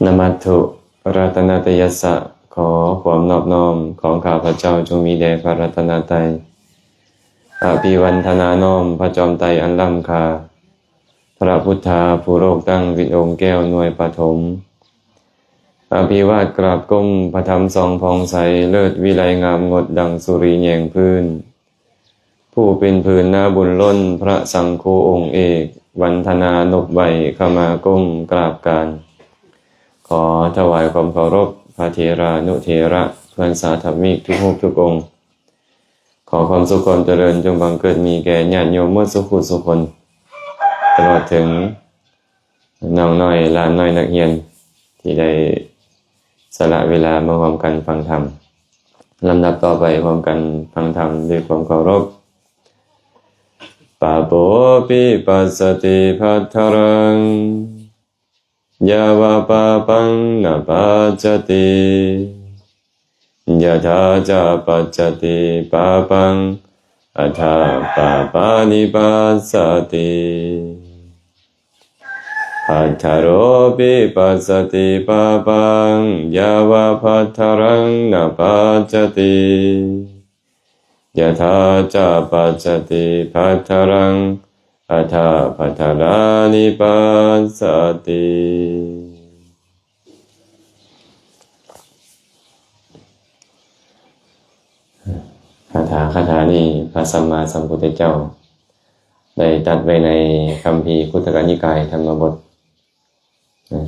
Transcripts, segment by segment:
ນະມັດຖຸລັດຕະນະຕະຍັດສະ ຂໍຄວາມນອບນ້ອມຂອງຂ້າພະເຈົ້າຈົ່ງມີແດ່ພະລັດຕະນະໄຕ. ອະພິວັນທະນານ້ອມພະຈອມໄຕອັນລ້ຳຄ່າ, ພະພຸດທາຜູ້ໂລກຕັ້ງເປັນອົງແກ້ວໜ່ວຍປະຖົມ. ອະພິວາດກາບກົ້ມພະທຳສ່ອງຜ່ອງໃສ, ເລີດວິໄລງາມງົດດັ່ງສຸຣິແຍງພື້ນ. ຜູ້ເປັນພື້ນນາບຸນລົ້ນ, ພະສັງຄູອົງເອກ, ວັນທະນານົບໄຫວ້, ຂະມາກົ້ມກາບການ. ຂໍຖວາຍຄວາມເຄົາລົບພະເຖລານຸເຖລະ ເພື່ອນສາທຳມິກທຸກຮູບທຸກອົງ. ຂໍຄວາມສຸກຄວາມຈະເລີນຈົ່ງບັງເກີດມີແກ່ຍາດໂຍມໝົດສູ່ຜູ້ສູ່ຄົນ, ຕະຫຼອດເຖິງ ນ້ອງນ້ອຍຫຼານນ້ອຍນັກຮຽນທີ່ໄດ້ສະຫຼະເວລາມາຮ່ວມກັນຟັງທຳ. ລຳດັບຕໍ່ໄປຮ່ວມກັນຟັງທຳດ້ວຍຄວາມເຄົາລົບ. ປາໂປປິປັດສະຕິພັດທະຣັງ ຍາວະປາປັງນະປັດຈະຕິ ຍະຖາຈະປັດຈະຕິປາປັງ ອະຖາປາປານິປັດສະຕິ. ພັດທະໂຣປິປັດສະຕິປາປັງ ຍາວະພັດທະຣັງນະປັດຈະຕິ ຍະຖາຈະປັດຈະຕິພັດທະຣັງ ອະຖາພັດທະລານິປັດສະຕິ. ຄາຖາ ຄາຖານີ້ພະສຳມາສຳພຸດທະເຈົ້າໄດ້ຕັດໄວ້ໃນຄຳພີຄຸດທະກະນິກາຍທຳມະບົດ.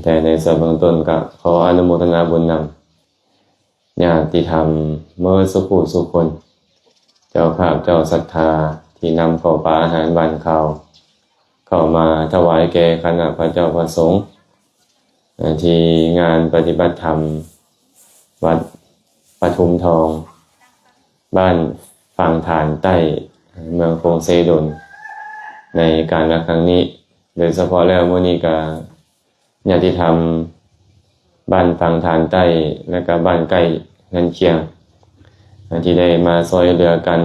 ແຕ່ໃນສ່ວນເບື້ອງຕົ້ນກໍຂໍອະນຸໂມທະນາບຸນນຳ ຍາດຕິທຳເໝິດສູ່ຜູ້ສູ່ຄົນ, ເຈົ້າພາບເຈົ້າສັດທາທີ່ນຳເຂົ້າປາອາຫານຫວານຄາວ ເຂົ້າມາຖວາຍແກ່ຄະນະພະເຈົ້າພະສົງ ທີ່ງານປະຕິບັດທຳວັດປະທຸມທອງ ບ້ານຝັ່ງຖານໃຕ້ ເມືອງໂຂງເຊດົນ ໃນການລະຄັ້ງນີ້. ໂດຍສະເພາະແລ້ວມື້ນີ້ກໍ ຍາດຕິທຳບ້ານຝັ່ງຖານໃຕ້ ແລະກະບ້ານໃກ້ເຮືອນຄຽງ ທີ່ໄດ້ມາຊ່ວຍເຫຼືອກັນ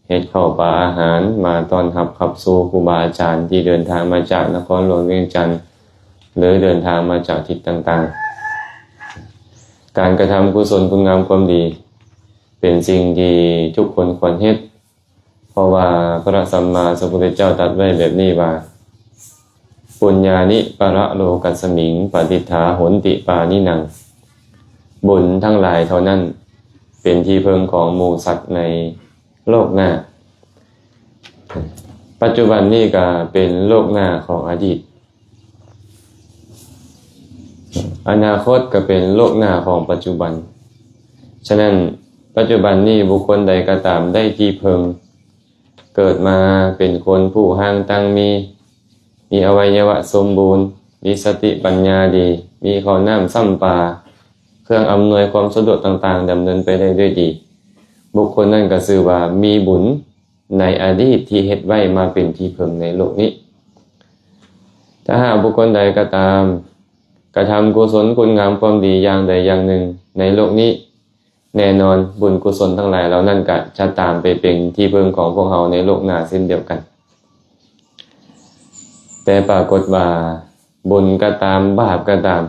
ເຮັດເຂົ້າປາອາຫານ ມາຕ້ອນຮັບຂັບສູ່ຄູບາອາຈານທີ່ເດີນທາງມາຈາກນະຄອນຫຼວງວຽງຈັນ ຫຼືເດີນທາງມາຈາກທິດຕ່າງໆ. ການກະທຳກຸສົນຄຸນງາມຄວາມດີ ເປັນສິ່ງທີ່ທຸກຄົນຄວນເຮັດ. ເພາະວ່າພະສຳມາສຳພຸດທະເຈົ້າຕັດໄວ້ແບບນີ້ວ່າ ປຸນຍານິປະລະໂລກັດສະມິງ ປະຕິດຖາໂຫນຕິປານິນັງ. ບຸນທັງຫຼາຍເທົ່ານັ້ນ ເປັນທີ່ເພິ່ງຂອງໝູ່ສັດໃນໂລກໜ້າ. ປັດຈຸບັນນີ້ກໍເປັນໂລກໜ້າຂອງອະດີດ. ອະນາຄົດກໍເປັນໂລກໜ້າຂອງປັດຈຸບັນ. ສະນັ້ນ, ປັດຈຸບັນນີ້ບຸກຄົນໃດກໍຕາມໄດ້ທີ່ເພິ່ງ, ເກີດມາເປັນຄົນຜູ້ຮ່າງຕັ້ງມີ, ມີອະໄວຍະວະສົມບູນ, ມີສະຕິປັນຍາດີ, ມີເຂົ້ານ້ຳຊ້ຳປາ, ເຄື່ອງອຳນວຍຄວາມສະດວກຕ່າງໆ ດຳເນີນໄປໄດ້ດ້ວຍດີ. ບຸກຄົນນັ້ນກໍຊື່ວ່າມີບຸນ ໃນອະດີດທີ່ເຮັດໄວ້ມາເປັນທີ່ເພິ່ງໃນໂລກນີ້. ຖ້າຫາກບຸກຄົນໃດກໍຕາມ ກະທຳກຸສົນຄຸນງາມຄວາມດີຢ່າງໃດຢ່າງໜຶ່ງໃນໂລກນີ້, ແນ່ນອນບຸນກຸສົນທັງຫຼາຍເຫຼົ່ານັ້ນກະຈະຕາມໄປເປັນທີ່ເພິ່ງຂອງພວກເຮົາໃນໂລກໜ້າເຊັ່ນດຽວກັນ. ແຕ່ປາກົດວ່າບຸນກໍຕາມ ບາບກໍຕາມ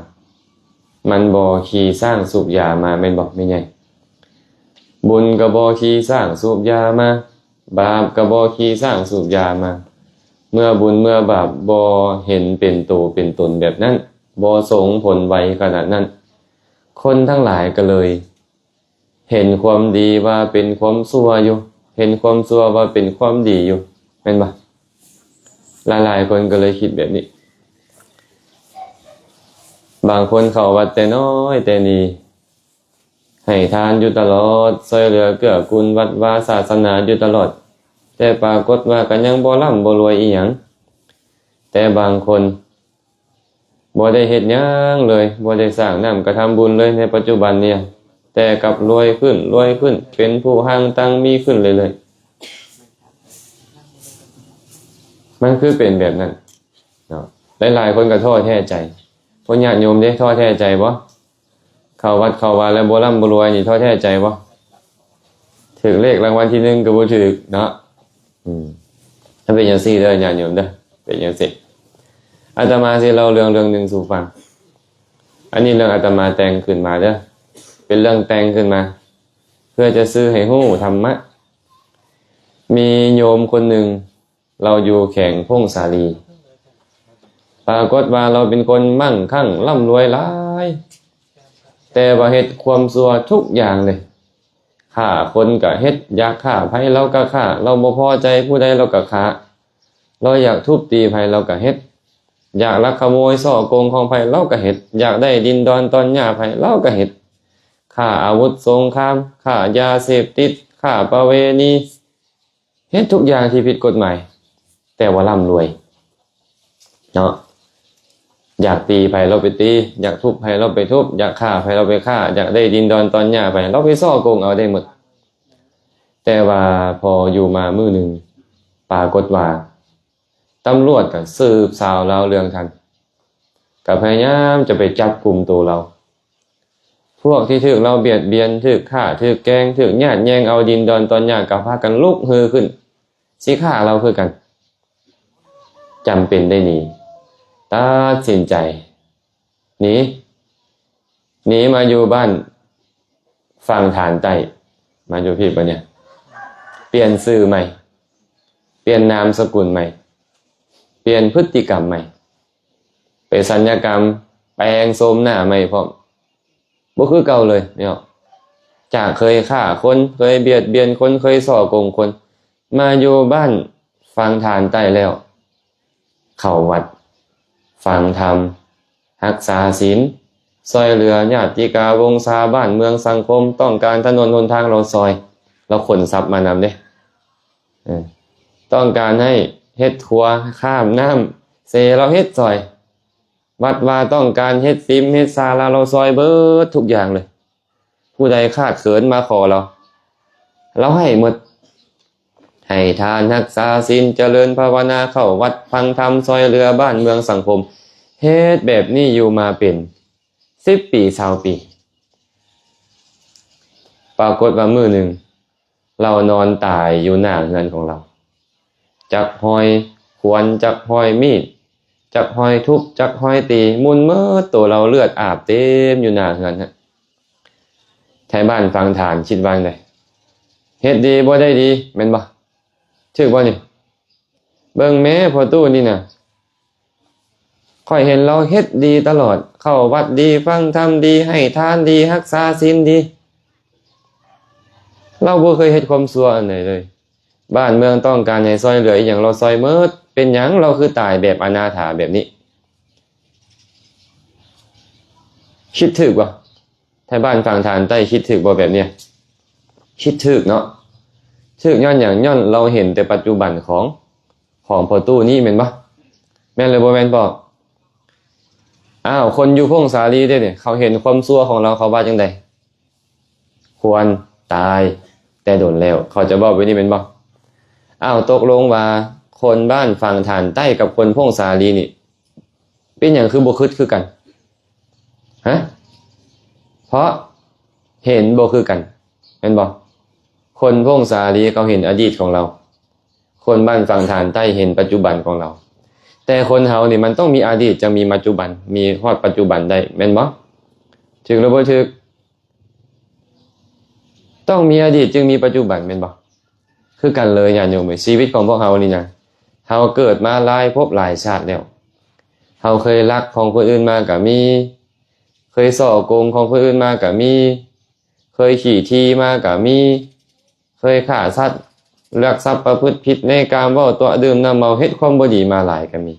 ມັນບໍ່ຂີ່ຊ້າງສູບຢາມາ ແມ່ນບໍ່ແມ່ໃຫຍ່? ບຸນກໍບໍ່ຂີ່ຊ້າງສູບຢາມາ ບາບກໍບໍ່ຂີ່ຊ້າງສູບຢາມາ. ເມື່ອບຸນເມື່ອບາບບໍ່ເຫັນເປັນໂຕເປັນຕົນແບບນັ້ນ, ບໍ່ສົ່ງຜົນໄວຂະໜາດນັ້ນ, ຄົນທັງຫຼາຍກໍເລີຍເຫັນຄວາມດີວ່າເປັນຄວາມຊົ່ວຢູ່, ເຫັນຄວາມຊົ່ວວ່າເປັນຄວາມດີຢູ່, ແມ່ນບໍ່? ຫຼາຍໆຄົນກໍເລີຍຄິດແບບນີ້. ບາງຄົນເຂົ້າວັດແຕ່ນ້ອຍແຕ່ນີ້, ໃຫ້ທານຢູ່ຕະຫຼອດ, ຊ່ວຍເຫຼືອເກື້ອກູນວັດວາສາສະໜາຢູ່ຕະຫຼອດ, ແຕ່ປາກົດວ່າກໍຍັງບໍ່ລ່ຳບໍ່ລວຍອີ່ຫຍັງ. ແຕ່ບາງຄົນບໍ່ໄດ້ເຮັດຫຍັງເລີຍ, ບໍ່ໄດ້ສ້າງນ້ຳກະທຳບຸນເລີຍໃນປັດຈຸບັນນີ້, ແຕ່ກັບລວຍຂຶ້ນ, ລວຍຂຶ້ນ, ເປັນຜູ້ຮັ່ງຕັ້ງມີຂຶ້ນເລື້ອຍໆ. ມັນຄືເປັນແບບນັ້ນເນາະ. ຫຼາຍໆຄົນກໍທໍ້ແທ້ໃຈ. ພວກຍາດໂຍມເດ້, ທໍ້ແທ້ໃຈບໍ່? ເຂົ້າວັດເຂົ້າວາແລ້ວບໍ່ລ່ຳບໍ່ລວຍນີ້ ທໍ້ແທ້ໃຈບໍ່? ຖືກເລກລາງວັນທີໜຶ່ງກໍບໍ່ຖືກເນາະ. ອືມ ມັນເປັນຈັ່ງຊີ້ເດີຍາດໂຍມເດີ, ເປັນຈັ່ງຊີ້. ອາດຕະມາຊິເລົ່າເລື່ອງເລື່ອງໜຶ່ງສູ່ຟັງ. ອັນນີ້ເລື່ອງອາດຕະມາແຕ່ງຂຶ້ນມາເດີ້ ເປັນເລື່ອງແຕ່ງຂຶ້ນມາ ເພື່ອຈະສື່ໃຫ້ຮູ້ທຳມະ. ມີໂຍມຄົນໜຶ່ງ ລາວຢູ່ແຂວງຜົ້ງສາລີ. ປາກົດວ່າລາວເປັນຄົນມັ່ງຄັ່ງລ່ຳລວຍຫຼາຍ, ແຕ່ວ່າເຮັດຄວາມຊົ່ວທຸກຢ່າງເລີຍ. ຂ້າຄົນກະເຮັດ, ຢາກຂ້າໃຜລາວກະຂ້າ, ລາວບໍ່ພໍໃຈຜູ້ໃດລາວກະຂ້າ, ລາວຢາກທຸບຕີໃຜລາວກະເຮັດ, ຢາກລັກຂະໂມຍສໍ້ໂກງຂອງໃຜລາວກະເຮັດ, ຢາກໄດ້ດິນດອນຕອນຫຍ້າໃຜລາວກະເຮັດ, ຄ້າອາວຸດສົງຄາມ, ຄ້າຢາເສບຕິດ, ຄ້າປະເວນີ, ເຮັດທຸກຢ່າງທີ່ຜິດກົດໝາຍ ແຕ່ວ່າລ່ຳລວຍເນາະ. ຢາກຕີໃຜລາວໄປຕີ, ຢາກທຸບໃຜລາວໄປທຸບ, ຢາກຂ້າໃຜລາວໄປຂ້າ, ຢາກໄດ້ດິນດອນຕອນຫຍ້າໃຜລາວໄປສໍ້ໂກງເອົາໄດ້ໝົດ. ແຕ່ວ່າພໍຢູ່ມາມື້ໜຶ່ງ ປາກົດວ່າຕຳຫຼວດກະສືບສາວລາວເລື່ອງທັນ, ກະພະຍາຍາມຈະໄປຈັບກຸມໂຕລາວ. ພວກທີ່ຖືກລາວບຽດບຽນ, ຖືກຂ້າ, ຖືກແກງ, ຖືກຍາດແຍ່ງເອົາດິນດອນຕອນຫຍ້າ ກະພາກັນລຸກຮືຂຶ້ນ ຊິຂ້າລາວຄືກັນ. ຈຳເປັນໄດ້ໜີ, ຕັດສິນໃຈໜີ, ໜີມາຢູ່ບ້ານຝັ່ງຖານໃຕ້, ມາຢູ່ພີ້ບາດນີ້, ປ່ຽນຊື່ໃໝ່, ປ່ຽນນາມສະກຸນໃໝ່, ປ່ຽນພຶດຕິກຳໃໝ່. ໄປສັນຍະກຳແປງໂສມໜ້າໃໝ່ພ້ອມ, ບໍ່ຄືເກົ່າເລີຍເນາະ. ຈາກເຄີຍຂ້າຄົນ, ເຄີຍບຽດບຽນຄົນ, ເຄີຍສໍ້ໂກງຄົນ, ມາຢູ່ບ້ານຝັ່ງຖານໃຕ້ແລ້ວ ເຂົ້າວັດ, ຟັງທຳ, ຮັກສາສິນ, ຊ່ອຍເຫຼືອຍາດຕິກາວົງຊາ, ບ້ານເມືອງສັງຄົມ, ຕ້ອງການຖະໜົນຫົນທາງລາວຊ່ອຍ, ລາວຂົນຊັບມານຳເດ້. ເອີ ຕ້ອງການໃຫ້ເຮັດຂົວຂ້າມນ້ຳເຊ ລາວເຮັດຊ່ອຍ. ວັດວາຕ້ອງການເຮັດສິມເຮັດສາລາ ລາວຊ່ອຍເບິດທຸກຢ່າງເລີຍ. ຜູ້ໃດຂາດເຂີນມາຂໍລາວ ລາວໃຫ້ໝົດ. ໃຫ້ທານ, ຮັກສາສິນ, ຈະເລີນພາວະນາ, ເຂົ້າວັດຟັງທຳ, ຊ່ອຍເຫຼືອບ້ານເມືອງສັງຄົມ, ເຮັດແບບນີ້ຢູ່ມາເປັນສິບປີ ຊາວປີ. ປາກົດວ່າມື້ໜຶ່ງ ລາວນອນຕາຍຢູ່ໜ້າເຮືອນຂອງລາວ. ຈັກຮອຍຂວນ, ຈັກຮອຍມີດ, ຈັກຮອຍທຸບ, ຈັກຮອຍຕີ, ໝຸ່ນເໝິດໂຕລາວ, ເລືອດອາບເຕັມຢູ່ໜ້າເຮືອນ. ໄທບ້ານຝັ່ງຖານຄິດວ່າຈັ່ງໃດ? ເຮັດດີບໍ່ໄດ້ດີ ແມ່ນບໍ່? ຖືກບໍ່ນີ້? ເບິ່ງແມ້ພໍ່ຕູ້ນີ້ນະ, ຂ້ອຍເຫັນລາວເຮັດດີຕະຫຼອດ, ເຂົ້າວັດດີ, ຟັງທຳດີ, ໃຫ້ທານດີ, ຮັກສາສິນດີ. ລາວບໍ່ເຄີຍເຮັດຄວາມຊົ່ວອັນໃດເລີຍ. ບ້ານເມືອງຕ້ອງການໃຫ້ຊ່ອຍເຫຼືອອີ່ຫຍັງ ລາວຊ່ອຍໝົດ. ເປັນຫຍັງລາວຄືຕາຍແບບອະນາຖາແບບນີ້? ຄິດຖືກບໍ່? ໄທບ້ານຝັ່ງຖານໃຕ້ຄິດຖືກບໍ່ແບບນີ້? ຄິດຖືກເນາະ. ຖືກຍ້ອນຫຍັງ? ຍ້ອນລາວເຫັນແຕ່ປັດຈຸບັນຂອງ ຂອງພໍ່ຕູ້ນີ້ແມ່ນບໍ່? ແມ່ນຫຼືບໍ່ແມ່ນພໍ່? ອ້າວ ຄົນຢູ່ຜົ້ງສາລີເດ້ນີ້ ເຂົາເຫັນຄວາມຊົ່ວຂອງລາວ ເຂົາວ່າຈັ່ງໃດ? ຄວນຕາຍແຕ່ດົນແລ້ວ ເຂົາຈະເວົ້າແບບນີ້ແມ່ນບໍ່? ອ້າວ ຕົກລົງວ່າຄົນບ້ານຝັ່ງຖານໃຕ້ກັບຄົນຜົ້ງສາລີນີ້ ເປັນຫຍັງຄືບໍ່ຄຶດຄືກັນ? ຮະ? ເພາະເຫັນບໍ່ຄືກັນ ແມ່ນບໍ່? ຄົນຜົ້ງສາລີເຂົາເຫັນອະດີດຂອງລາວ, ຄົນບ້ານຝັ່ງຖານໃຕ້ເຫັນປັດຈຸບັນຂອງລາວ. ແຕ່ຄົນເຮົານີ້ມັນຕ້ອງມີອະດີດ ຈັ່ງມີປັດຈຸບັນ, ມີຮອດປັດຈຸບັນໄດ້ ແມ່ນບໍ່? ຖືກຫຼືບໍ່ຖືກ? ຕ້ອງມີອະດີດຈຶ່ງມີປັດຈຸບັນ ແມ່ນບໍ່? ຄືກັນເລີຍ ຍາດໂຍມເອີຍ, ຊີວິດຂອງພວກເຮົານີ້ນະ, ເຮົາເກີດມາຫຼາຍພົບຫຼາຍຊາດແລ້ວ. ເຮົາເຄີຍລັກຂອງຄົນອື່ນມາກະມີ, ເຄີຍສໍ້ໂກງຂອງຄົນອື່ນມາກະມີ, ເຄີຍຂີ້ຖີ່ມາກະມີ, ເຄີຍຂ້າສັດ, ລັກຊັບ, ປະພຶດຜິດໃນກາມ, ເວົ້າຕົວະ, ດື່ມນ້ຳເມົາ, ເຮັດຄວາມບໍ່ດີມາຫຼາຍກະມີ.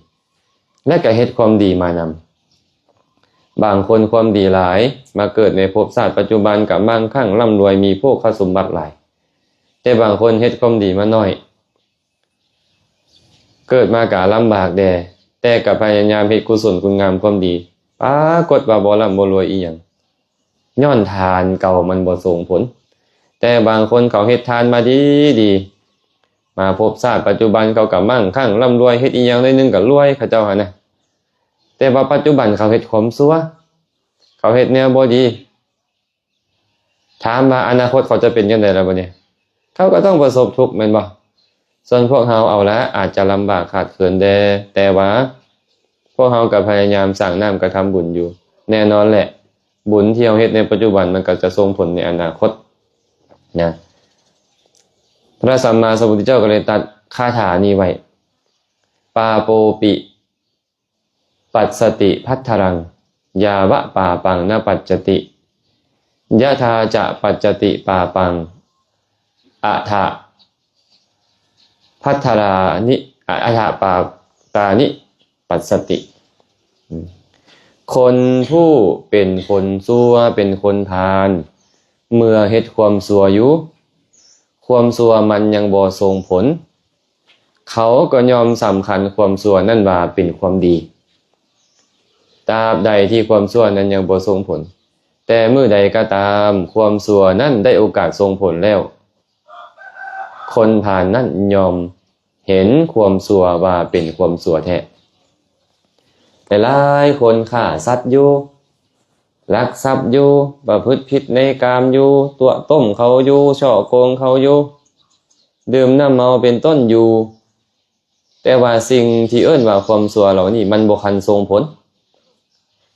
ແລະກະເຮັດຄວາມດີມານຳ. ບາງຄົນຄວາມດີຫຼາຍ, ມາເກີດໃນພົບຊາດປັດຈຸບັນກະມັ່ງຄັ່ງລ່ຳລວຍ, ມີໂພຄະສົມບັດຫຼາຍ. ແຕ່ບາງຄົນເຮັດຄວາມດີມາໜ້ອຍ, ເກີດມາກະລຳບາກແດ່, ແຕ່ກະພະຍາຍາມເຮັດກຸສົນຄຸນງາມຄວາມດີ, ປາກົດວ່າບໍ່ລ່ຳບໍ່ລວຍອີ່ຫຍັງ. ຍ້ອນທານເກົ່າມັນບໍ່ສົ່ງຜົນ. ແຕ່ບາງຄົນເຂົາເຮັດທານມາດີໆ, ມາພົບຊາດປັດຈຸບັນເຂົາກະມັ່ງຄັ່ງລ່ຳລວຍ, ເຮັດອີ່ຫຍັງໜ້ອຍໜຶ່ງກະລວຍ ເຂົາເຈົ້າຫັ້ນນະ. ແຕ່ວ່າປັດຈຸບັນເຂົາເຮັດຄວາມຊົ່ວ, ເຂົາເຮັດແນວບໍ່ດີ. ຖາມວ່າອະນາຄົດເຂົາຈະເປັນຈັ່ງໃດລະບາດນີ້? ເຂົາກະຕ້ອງປະສົບທຸກແມ່ນບໍ່? ສ່ວນພວກເຮົາເອົາລະ ອາດຈະລຳບາກຂາດເຂີນແດ່, ແຕ່ວ່າພວກເຮົາກະພະຍາຍາມສ້າງນ້ຳກະທຳບຸນຢູ່. ແນ່ນອນແຫຼະ ບຸນທີ່ເຮົາເຮັດໃນປັດຈຸບັນ ມັນກໍຈະສົ່ງຜົນໃນອະນາຄົດນະ. ພະສຳມາສຳພຸດທະເຈົ້າກໍເລີຍຕັດຄາຖານີ້ໄວ້ ປາໂປປິ ປັດສະຕິພັດທະລັງ ຢາວະປາປັງນະປັດຈະຕິ ຍະທາຈະປັດຈະຕິປາປັງ ອະຖະພັດທະລານິ ອະ ອະຖະປາຕານິປັດສະຕິ. ຄົນຜູ້ເປັນຄົນຊົ່ວ ເປັນຄົນພານ ເມື່ອເຮັດຄວາມຊົ່ວຢູ່ ຄວາມຊົ່ວມັນຍັງບໍ່ສົ່ງຜົນ ເຂົາກໍຍ່ອມສຳຄັນຄວາມຊົ່ວນັ້ນວ່າເປັນຄວາມດີ ຕາບໃດທີ່ຄວາມຊົ່ວນັ້ນຍັງບໍ່ສົ່ງຜົນ. ແຕ່ມື້ໃດກໍຕາມ ຄວາມຊົ່ວນັ້ນໄດ້ໂອກາດສົ່ງຜົນແລ້ວ ຄົນພານນັ້ນຍ່ອມເຫັນຄວາມຊົ່ວວ່າເປັນຄວາມຊົ່ວແທ້. ຫຼາຍໆຄົນຂ້າສັດຢູ່ ລັກຊັບຢູ່ ປະພຶດຜິດໃນກາມຢູ່ ຕົວະຕົ້ມເຂົາຢູ່ ສໍ້ໂກງເຂົາຢູ່ ດື່ມນ້ຳເມົາເປັນຕົ້ນຢູ່ ແຕ່ວ່າສິ່ງທີ່ເອີ້ນວ່າຄວາມຊົ່ວເຫຼົ່ານີ້ມັນບໍ່ທັນສົ່ງຜົນ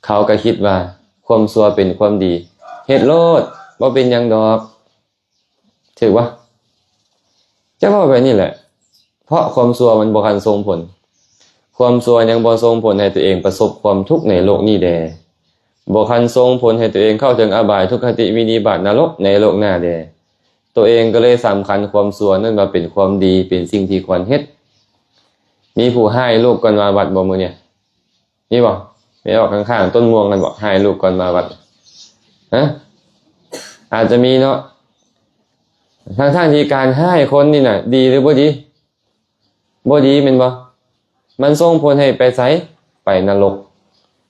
ເຂົາກໍຄິດວ່າຄວາມຊົ່ວເປັນຄວາມດີ ເຮັດໂລດ ບໍ່ເປັນຫຍັງດອກ ຖືກບໍ່? ຈະເວົ້າແບບນີ້ແຫຼະ ເພາະຄວາມຊົ່ວມັນບໍ່ທັນສົ່ງຜົນ ຄວາມຊົ່ວຍັງບໍ່ສົ່ງຜົນໃຫ້ຕົວເອງປະສົບຄວາມທຸກໃນໂລກນີ້ແດ່ ບໍ່ທັນສົ່ງຜົນໃຫ້ຕົວເອງເຂົ້າເຖິງອະບາຍ ທຸກຄະຕິ ວິນິບາດ ນະລົກໃນໂລກໜ້າແດ່ ຕົວເອງກໍເລີຍສຳຄັນຄວາມຊົ່ວນັ້ນວ່າເປັນຄວາມດີ ເປັນສິ່ງທີ່ຄວນເຮັດ. ມີຜູ້ຮ້າຍລູກກ່ອນມາວັດບໍ່ມື້ນີ້? ມີບໍ່? ໄປອອກຂ້າງໆຕົ້ນມ່ວງກັນບໍ່? ຮ້າຍລູກກ່ອນມາວັດ ຮະ? ອາດຈະມີເນາະ ທັງໆທີ່ການຮ້າຍຄົນນີ້ນະ ດີຫຼືບໍ່ດີ? ບໍ່ດີແມ່ນບໍ່? ມັນສົ່ງຜົນໃຫ້ໄປໃສ? ໄປນະລົກ.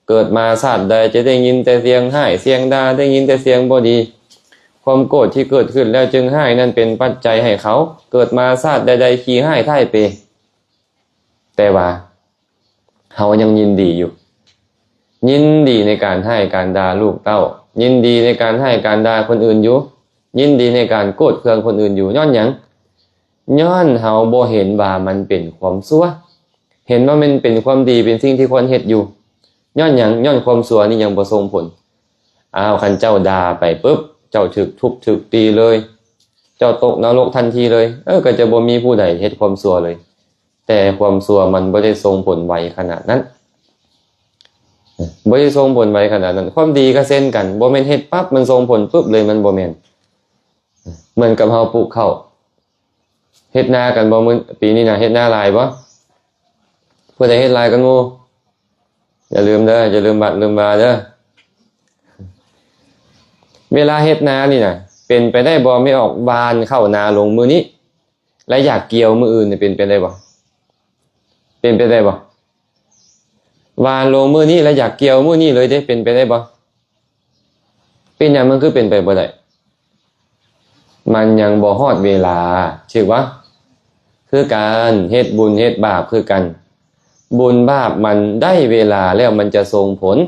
ເກີດມາຊາດໃດຈະໄດ້ຍິນແຕ່ສຽງຮ້າຍ ສຽງດ່າ ໄດ້ຍິນແຕ່ສຽງບໍ່ດີ. ຄວາມໂກດທີ່ເກີດຂຶ້ນແລ້ວຈຶ່ງຮ້າຍນັ້ນເປັນປັດໄຈໃຫ້ເຂົາເກີດມາຊາດໃດໆຂີ້ຮ້າຍທ້າຍເປ. ແຕ່ວ່າເຮົາຍັງຍິນດີຢູ່ ຍິນດີໃນການຮ້າຍການດ່າລູກເຕົ້າ ຍິນດີໃນການຮ້າຍການດ່າຄົນອື່ນຢູ່ ຍິນດີໃນການໂກດເຄືອງຄົນອື່ນຢູ່. ຍ້ອນຫຍັງ? ຍ້ອນເຮົາບໍ່ເຫັນວ່າມັນເປັນຄວາມຊົ່ວ ເຫັນວ່າມັນເປັນຄວາມດີ ເປັນສິ່ງທີ່ຄວນເຮັດຢູ່. ຍ້ອນຫຍັງ? ຍ້ອນຄວາມຊົ່ວນີ້ຍັງບໍ່ສົ່ງຜົນ. ອ້າວ ຄັນເຈົ້າດ່າໄປປຶບ ເຈົ້າຖືກທຸບຖືກຕີເລີຍ ເຈົ້າຕົກນະລົກທັນທີເລີຍ. ເອີ ກໍຈະບໍ່ມີຜູ້ໃດເຮັດຄວາມຊົ່ວເລີຍ. ແຕ່ຄວາມຊົ່ວມັນບໍ່ໄດ້ສົ່ງຜົນໄວຂະໜາດນັ້ນ ບໍ່ໄດ້ສົ່ງຜົນໄວຂະໜາດນັ້ນ. ຄວາມດີກໍເຊັ່ນກັນ ບໍ່ແມ່ນເຮັດປັບມັນສົ່ງຜົນປຶບເລີຍ ມັນບໍ່ແມ່ນ. ເໝືອນກັບເຮົາປູກເຂົ້າ ເຮັດນາກັນບໍ່? ມື້ ປີນີ້ນະ ເຮັດນາຫຼາຍບໍ່? ຜູ້ໃດເຮັດຫຼາຍກວ່າໝູ່? ຢ່າລືມເດີ ຢ່າລືມວັດລືມວາເດີ. ເວລາເຮັດນານີ້ນະ ເປັນໄປໄດ້ບໍ່ ແມ່ອອກຫວ່ານເຂົ້ານາລົງມື້ນີ້ ແລະ ຢາກກ່ຽວມື້ອື່ນນີ້ ເປັນໄປໄດ້ບໍ່? ເປັນໄປໄດ້ບໍ່? ຫວ່ານລົງມື້ນີ້ ແລະ ຢາກກ່ຽວມື້ນີ້ເລີຍເດ້ ເປັນໄປໄດ້ບໍ່? ເປັນຫຍັງມັນຄືເປັນໄປບໍ່ໄດ້? ມັນຍັງບໍ່ຮອດເວລາ ຖືກບໍ່? ຄືກັນ ເຮັດບຸນເຮັດບາບຄືກັນ ບຸນບາບມັນໄດ້ເວລາແລ້ວມັນຈະສົ່ງຜົນ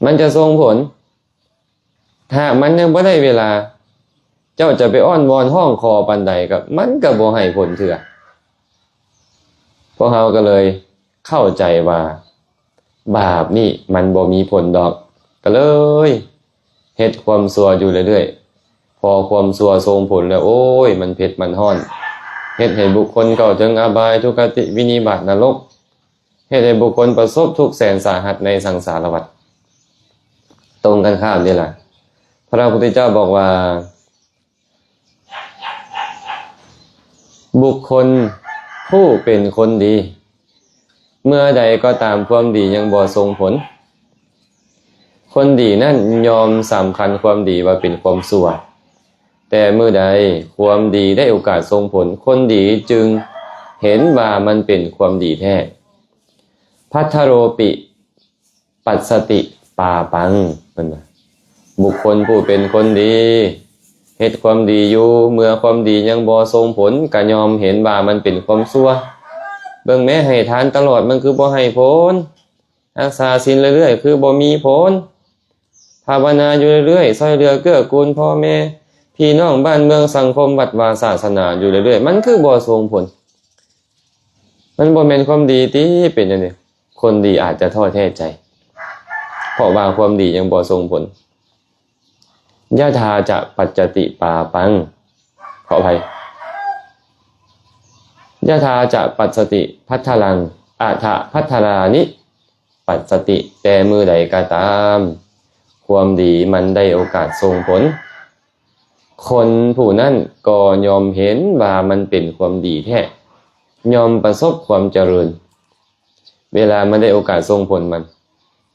ມັນຈະສົ່ງຜົນ. ຫາກມັນຍັງບໍ່ໄດ້ເວລາ ເຈົ້າຈະໄປອ້ອນວອນຮ້ອງຂໍປານໃດກໍ ມັນກໍບໍ່ໃຫ້ຜົນເທື່ອ. ພວກເຮົາກໍເລີຍເຂົ້າໃຈວ່າບາບນີ້ມັນບໍ່ມີຜົນດອກ ກໍເລີຍເຮັດຄວາມຊົ່ວຢູ່ເລື້ອຍໆ. ພໍຄວາມຊົ່ວສົ່ງຜົນແລ້ວ ໂອ້ຍ ມັນເຜັດມັນຮ້ອນ ເຮັດໃຫ້ບຸກຄົນເຂົ້າເຖິງອະບາຍ ທຸກຄະຕິ ວິນິບາດ ນະລົກ. ເຮັດໃຫ້ບຸກຄົນປະສົບທຸກແສນສາຫັດໃນສັງສາລະວັດ. ຕົງກັນຂ້າມເດ້ລະ ພະພຸດທະເຈົ້າບອກວ່າ ບຸກຄົນຜູ້ເປັນຄົນດີ ເມື່ອໃດກໍຕາມຄວາມດີຍັງບໍ່ສົ່ງຜົນ ຄົນດີນັ້ນຍ່ອມສຳຄັນຄວາມດີວ່າເປັນຄວາມຊົ່ວ. ແຕ່ເມື່ອໃດຄວາມດີໄດ້ໂອກາດສົ່ງຜົນ ຄົນດີຈຶ່ງເຫັນວ່າມັນເປັນຄວາມດີແທ້. ພັດທະໂຣປິ ປັດສະຕິປາປັງ ເພິ່ນວ່າ ບຸກຄົນຜູ້ເປັນຄົນດີ ເຮັດຄວາມດີຢູ່ ເມື່ອຄວາມດີຍັງບໍ່ສົ່ງຜົນ ກະຍ່ອມເຫັນວ່າມັນເປັນຄວາມຊົ່ວ. ເບິ່ງແມ້ ໃຫ້ທານຕະຫຼອດ ມັນຄືບໍ່ໃຫ້ຜົນ? ຮັກສາສິນເລື້ອຍໆ ຄືບໍ່ມີຜົນ? ພາວະນາຢູ່ເລື້ອຍໆ ຊ່ອຍເຫຼືອເກື້ອກູນພໍ່ແມ່ພີ່ນ້ອງ ບ້ານເມືອງສັງຄົມ ວັດວາສາສະໜາຢູ່ເລື້ອຍໆ ມັນຄືບໍ່ສົ່ງຜົນ? ມັນບໍ່ແມ່ນຄວາມດີຕິ? ເປັນຈັ່ງໃດ? ຄົນດີອາດຈະທໍ້ແທ້ໃຈ. ເພາະວ່າຄວາມດີຍັງບໍ່ສົ່ງຜົນ. ຍະຖາຈະປັດຈະຕິປາປັງ ຂໍອະໄພ ຍະຖາຈະປັດສະຕິພັດທະລັງ ອະຖະພັດທະລານິປັດສະຕິ ແຕ່ມື້ໃດກໍຕາມ ຄວາມດີມັນໄດ້ໂອກາດສົ່ງຜົນ ຄົນຜູ້ນັ້ນກໍຍ່ອມເຫັນວ່າມັນເປັນຄວາມດີແທ້ ຍ່ອມປະສົບຄວາມຈະເລີນ ເວລາມັນໄດ້ໂອກາດສົ່ງຜົນມັນ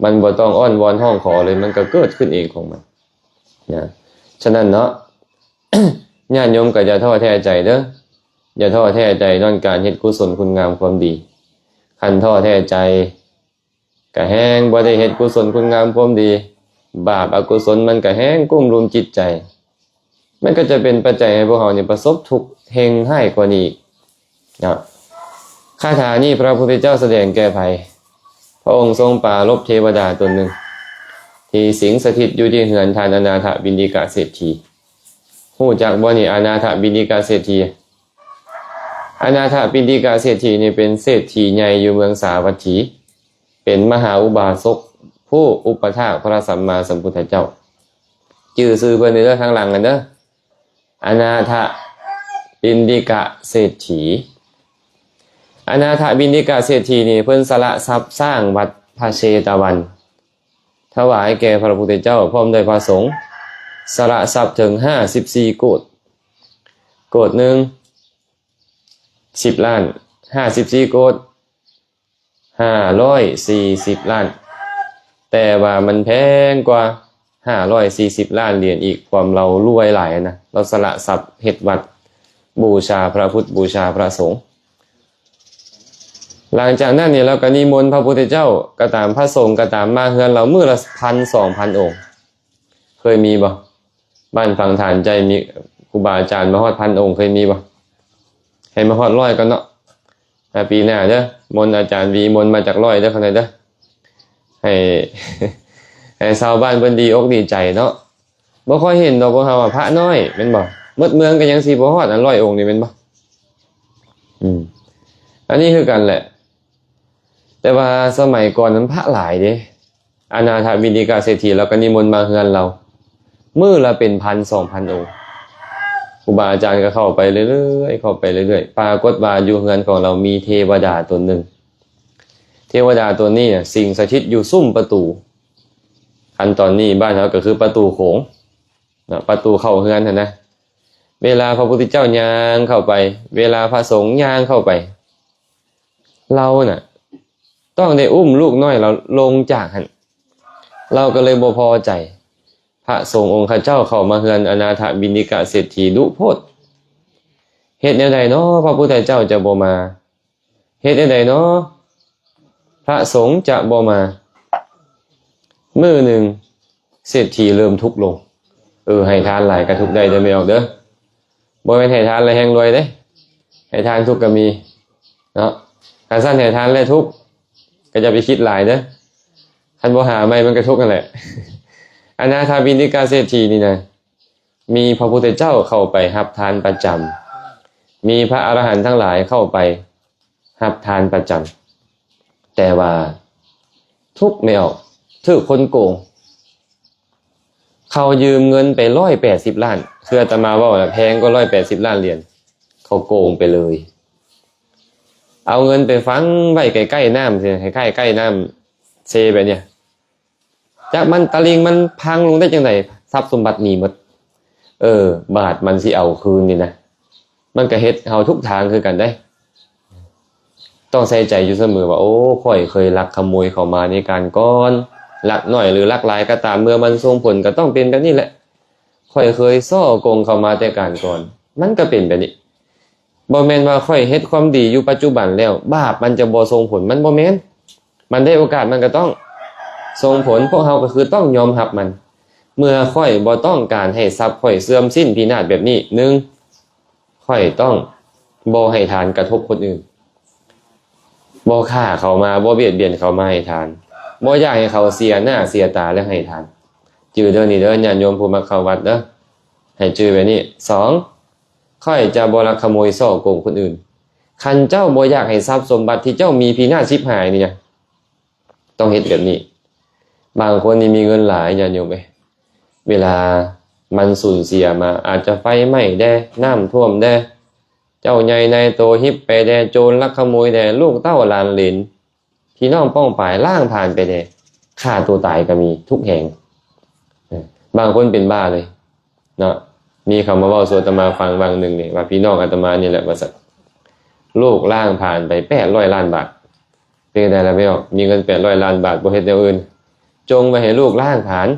ມັນບໍ່ຕ້ອງອ້ອນວອນຮ້ອງຂໍເລີຍ ມັນກໍເກີດຂຶ້ນເອງຂອງມັນນະ. ສະນັ້ນເນາະ ຍາດໂຍມກໍຢ່າທໍ້ແທ້ໃຈເດີ້ ຢ່າທໍ້ແທ້ໃຈນອນການເຮັດກຸສົນຄຸນງາມຄວາມດີ. ຄັນທໍ້ແທ້ໃຈ ກະແຮ່ງບໍ່ໄດ້ເຮັດກຸສົນຄຸນງາມຄວາມດີ ບາບອະກຸສົນມັນກະແຮ່ງກຸ້ມລຸມຈິດໃຈ ມັນກໍຈະເປັນປັດໄຈໃຫ້ພວກເຮົານີ້ປະສົບທຸກແຮ່ງຮ້າຍກວ່ານີ້ອີກເນາະ. ຄາຖານີ້ພະພຸດທະເຈົ້າສະແດງແກ່ໃຜ? ພະອົງຊົງປາລົບເທວະດາຕົນໜຶ່ງ ທີ່ສິງສະຖິດຢູ່ທີ່ເຮືອນທ່ານອະນາຖະບິນດິກະເສດຖີ. ຮູ້ຈັກບໍ່ນີ້ ອະນາຖະບິນດິກະເສດຖີ? ອະນາຖະບິນດິກະເສດຖີນີ້ເປັນເສດຖີໃຫຍ່ຢູ່ເມືອງສາວັດຖີ ເປັນມະຫາອຸບາສົກຜູ້ອຸປະຖາກພະສຳມາສຳພຸດທະເຈົ້າ. ຈື່ຊື່ເພິ່ນເດີ ທາງຫຼັງຫັ້ນເດີ ອະນາຖະບິນດິກະເສດຖີ. ອະນາຖະບິນດິກະເສດຖີນີ້ ເພິ່ນສະຫຼະຊັບສ້າງວັດພະເຊຕະວັນ ຖວາຍແກ່ພະພຸດທະເຈົ້າ ພ້ອມດ້ວຍພະສົງ ສະຫຼະຊັບເຖິງຫ້າສິບສີ່ໂກດ ໂກດໜຶ່ງ ສິບລ້ານ ຫ້າສິບສີ່ໂກດ ຫ້າຮ້ອຍສີ່ສິບລ້ານ ແຕ່ວ່າມັນແພງກວ່າຫ້າຮ້ອຍສີ່ສິບລ້ານຫຼຽນອີກ ຄວາມລາວລວຍຫຼາຍນະ ລາວສະຫຼະຊັບເຮັດວັດ ບູຊາພະພຸດ ບູຊາພະສົງ. ຫຼັງຈາກນັ້ນນີ້ ລາວກໍນິມົນພະພຸດທະເຈົ້າກໍຕາມ ພະສົງກໍຕາມ ມາເຮືອນລາວມື້ລະພັນສອງພັນອົງ. ເຄີຍມີບໍ່? ບ້ານຝັ່ງຖານໃຈມີຄູບາອາຈານມາຮອດພັນອົງ ເຄີຍມີບໍ່? ໃຫ້ມາຮອດຮ້ອຍກ່ອນເນາະ. ອ່າ ປີໜ້າເດີ ມົນອາຈານວີ ມົນມາຈັກຮ້ອຍເດີ ເຂົ້າໃຈເດີ. ໃຫ້ ໃຫ້ຊາວບ້ານເພິ່ນດີອົກດີໃຈເນາະ. ບໍ່ຄ່ອຍເຫັນດອກພວກເຮົາອະ ພະນ້ອຍແມ່ນບໍ່? ໝົດເມືອງກໍຍັງຊິບໍ່ຮອດອັນຮ້ອຍອົງນີ້ແມ່ນບໍ່? ອືມ ອັນນີ້ຄືກັນແຫຼະ ແຕ່ວ່າສະໄໝກ່ອນນັ້ນພະຫຼາຍເດ້. ອະນາຖະບິນດິກະເສດຖີ ລາວກໍນິມົນມາເຮືອນລາວ ມື້ລະເປັນພັນສອງພັນອົງ. ຄູບາອາຈານກໍເຂົ້າໄປເລື້ອຍໆ ເຂົ້າໄປເລື້ອຍໆ ປາກົດວ່າຢູ່ເຮືອນຂອງລາວມີເທວະດາຕົນໜຶ່ງ. ເທວະດາຕົນນີ້ນະ ສິງສະຖິດຢູ່ຊຸມປະຕູ. ຄັນຕອນນີ້ບ້ານເຮົາກໍຄືປະຕູໂຂງເນາະ ປະຕູເຂົ້າເຮືອນຫັ້ນນະ. ເວລາພະພຸດທະເຈົ້າຍ່າງເຂົ້າໄປ ເວລາພະສົງຍ່າງເຂົ້າໄປ ລາວນະຕ້ອງໄດ້ອຸ້ມລູກນ້ອຍລາວລົງຈາກຫັ້ນ ລາວກໍເລີຍບໍ່ພໍໃຈ. ພະສົງອົງຂະເຈົ້າເຂົ້າມາເຮືອນອະນາຖະບິນດິກະເສດຖີດຸໂພດ. ເຮັດແນວໃດນໍ ພະພຸດທະເຈົ້າຈະບໍ່ມາ? ເຮັດແນວໃດນໍ ພະສົງຈະບໍ່ມາ? ມື້ໜຶ່ງເສດຖີເລີ່ມທຸກລົງ. ເອີ ໃຫ້ທານຫຼາຍກໍທຸກໄດ້ເດີແມ່ອອກເດີ. ບໍ່ແມ່ນໃຫ້ທານແລ້ວແຮ່ງລວຍເດ້ ໃຫ້ທານທຸກກໍມີເນາະ. ຄັນຊັ້ນໃຫ້ທານແລ້ວທຸກ ກໍຢ່າໄປຄິດຫຼາຍເດີ. ຄັນບໍ່ຫາໃໝ່ມັນກໍທຸກຫັ້ນແຫຼະ. ອະນາຖະບິນດິກະເສດຖີນີ້ນະ ມີພະພຸດທະເຈົ້າເຂົ້າໄປຮັບທານປະຈຳ ມີພະອະລະຫັນທັງຫຼາຍເຂົ້າໄປຮັບທານປະຈຳ ແຕ່ວ່າທຸກແມ່ອອກ ຖືກຄົນໂກງ. ເຂົາຢືມເງິນໄປຮ້ອຍແປດສິບລ້ານ ຄືອາດຕະມາເວົ້ານະ ແພງກວ່າຮ້ອຍແປດສິບລ້ານຫຼຽນ. ເຂົາໂກງໄປເລີຍ ເອົາເງິນໄປຝັງໄວ້ໃກ້ໆນ້ຳ ໃກ້ໆນ້ຳເຊແບບເນີ້ຍ. ຈັກມັນຕະລິ່ງມັນພັງລົງໄດ້ຈັ່ງໃດ ຊັບສົມບັດໜີໝົດ. ເອີ ບາດມັນຊິເອົາຄືນນີ້ນະ ມັນກະເຮັດເຮົາທຸກທາງຄືກັນເດ້. ຕ້ອງໃສ່ໃຈຢູ່ສະເໝີວ່າ ໂອ້ ຂ້ອຍເຄີຍລັກຂະໂມຍເຂົ້າມາໃນການກ່ອນ ລັກໜ້ອຍຫຼືລັກຫຼາຍກໍຕາມ ເມື່ອມັນສົ່ງຜົນກໍຕ້ອງເປັນແບບນີ້ແຫຼະ. ຂ້ອຍເຄີຍສໍ້ໂກງເຂົ້າມາແຕ່ການກ່ອນ ມັນກໍເປັນແບບນີ້. ບໍ່ແມ່ນວ່າຂ້ອຍເຮັດຄວາມດີຢູ່ປັດຈຸບັນແລ້ວ ບາບມັນຈະບໍ່ສົ່ງຜົນ ມັນບໍ່ແມ່ນ. ມັນໄດ້ໂອກາດມັນກໍຕ້ອງສົ່ງຜົນ ພວກເຮົາກໍຄືຕ້ອງຍອມຮັບມັນ. ເມື່ອຂ້ອຍບໍ່ຕ້ອງການໃຫ້ຊັບຂ້ອຍເສື່ອມສິ້ນພິນາດແບບນີ້ ໜຶ່ງ ຂ້ອຍຕ້ອງບໍ່ໃຫ້ທານກະທົບຄົນອື່ນ ບໍ່ຂ້າເຂົາມາ ບໍ່ບຽດບຽນເຂົາມາໃຫ້ທານ ບໍ່ຢາກໃຫ້ເຂົາເສຍໜ້າເສຍຕາແລ້ວໃຫ້ທານ. ຈື່ເດີນີ້ເດີ ຍາດໂຍມຜູ້ມັກເຂົ້າວັດເດີ ໃຫ້ຈື່ແບບນີ້. ສອງ ຂ້ອຍຈະບໍ່ລັກຂະໂມຍສໍ້ໂກງຄົນອື່ນ. ຄັນເຈົ້າບໍ່ຢາກໃຫ້ຊັບສົມບັດທີ່ເຈົ້າມີພິນາດຊິບຫາຍນີ້ນະ ຕ້ອງເຮັດແບບນີ້. ບາງຄົນນີ້ມີເງິນຫຼາຍ ຍາດໂຍມເອີຍ, ເວລາມັນສູນເສຍມາ ອາດຈະໄຟໄໝ້ແດ່ ນ້ຳຖ້ວມແດ່ ເຈົ້າໃຫຍ່ນາຍໂຕຮິບໄປແດ່ ໂຈນລັກຂະໂມຍແດ່ ລູກເຕົ້າຫຼານເຫຼນ ພີ່ນ້ອງປ້ອງປາຍລ້າງຜານໄປແດ່ ຂ້າຕົວຕາຍກໍມີທຸກແຫ່ງ. ເອີ ບາງຄົນເປັນບ້າເລີຍເນາະ. ມີເຂົາມາເວົ້າສູ່ອາດຕະມາຟັງຫວ່າງໜຶ່ງນີ້ ວ່າພີ່ນ້ອງອາດຕະມານີ້ແຫຼະວ່າຊັ້ນ ລູກລ້າງຜານໄປແປດຮ້ອຍລ້ານບາດ. ເປັນຈັ່ງໃດລະແມ່ອອກ? ມີເງິນແປດຮ້ອຍລ້ານບາດ ບໍ່ເຮັດແນວອື່ນ ຈົ່ງໄວ້ໃຫ້ລູກລ້າງຜານ